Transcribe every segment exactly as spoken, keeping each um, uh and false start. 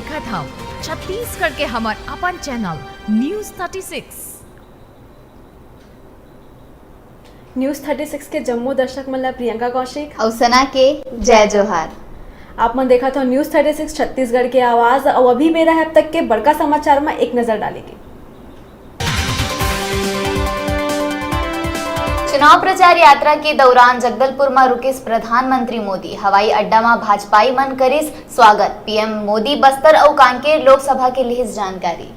देखत हव छत्तीसगढ़ के हमर अपन channel news thirty six. News thirty six के जम्मो दर्शक मन ला प्रियंका कौशिक अउ सना के जय जोहार। आप मन देखत हव न्यूज़ थर्टी सिक्स छत्तीसगढ़ के आवाज। अउ अभी बेरा हे अब तक के बड़का समाचार म एक नजर डाले के। चुनाव प्रचार यात्रा के दौरान जगदलपुर म रुकिस प्रधानमंत्री मोदी। हवाई अड्डा म भाजपाई मन करिस स्वागत। पीएम मोदी बस्तर अउ कांकेर लोकसभा के लिहिस जानकारी।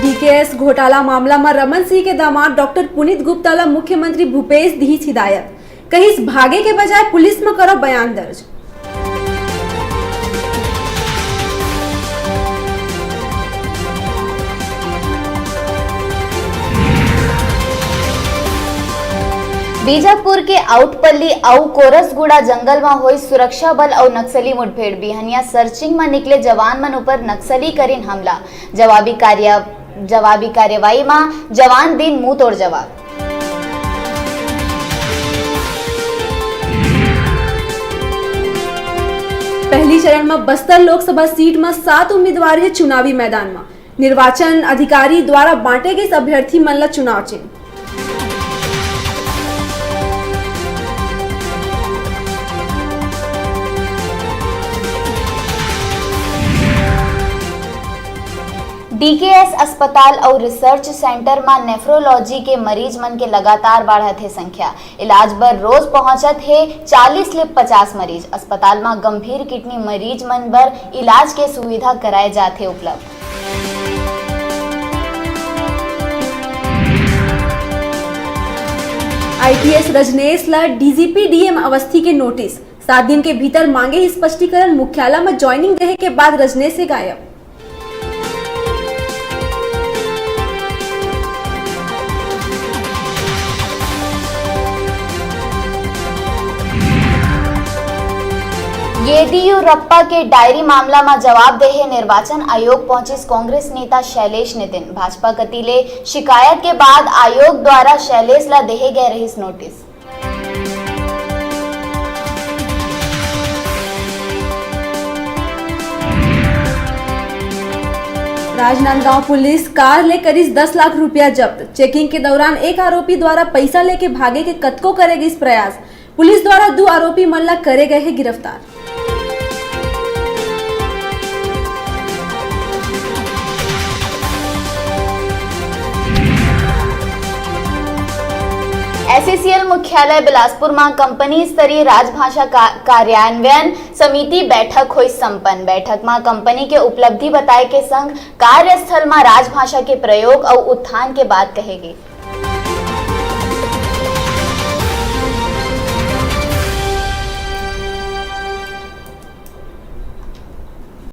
डीकेएस घोटाला मामला म रमन सिंह के दामाद डॉक्टर पुनीत गुप्ता ल मुख्यमंत्री भूपेश दिहिस हिदायत, कहिस भागे के बजाय पुलिस म करो बयान दर्ज। बीजापुर के आउटपल्ली अउ कोरसगुड़ा जंगल म होइस सुरक्षा बल अउ नक्सली मुठभेड़। बिहनिया सर्चिंग म निकले जवान मन ऊपर नक्सली करिन हमला। जवाबी कार्य-, जवाबी कार्रवाई म जवान दिन मुंह तोड़ जवाब। पहली चरण म बस्तर लोकसभा सीट म सात उम्मीदवार हे चुनावी मैदान म। निर्वाचन अधिकारी द्वारा बांटे गए अभ्यर्थी मन ल चुनाव चिन्ह। डीकेएस अस्पताल अउ रिसर्च सेंटर म नेफ्रोलॉजी के मरीज मन के लगातार बाढ़त हे संख्या। इलाज बर रोज पहुंचत हे चालीस ले पचास मरीज। अस्पताल म गंभीर किडनी मरीज मन बर इलाज के सुविधा कराए जात हे उपलब्ध। आईपीएस रजनेश ल डीजीपी डीएम अवस्थी के नोटिस, सात दिन के भीतर मांगे स्पष्टीकरण, मुख्यालय म ज्वाइनिंग देहे के बाद रजनेश हे गायब। येदियुरप्पा के डायरी मामला म जवाब देहे निर्वाचन आयोग पहुंचिस कांग्रेस नेता शैलेश नितिन। भाजपा कति ले शिकायत के बाद आयोग द्वारा शैलेश ला देहे गए रहिस नोटिस। राजनांदगांव पुलिस कार ले करिस दस लाख रुपया जब्त। चेकिंग के दौरान एक आरोपी द्वारा पैसा लेके भागे के कतको करे गिस प्रयास। पुलिस द्वारा दू आरोपी मन ला करे गए हे गिरफ्तार। एसईसीएल मुख्यालय बिलासपुर म कंपनी स्तरीय राजभाषा का-, कार्यान्वयन समिति बैठक होइस संपन्न। बैठक म कंपनी के उपलब्धि बताए के संग कार्यस्थल म राजभाषा के प्रयोग अउ उत्थान के बात कहे गे।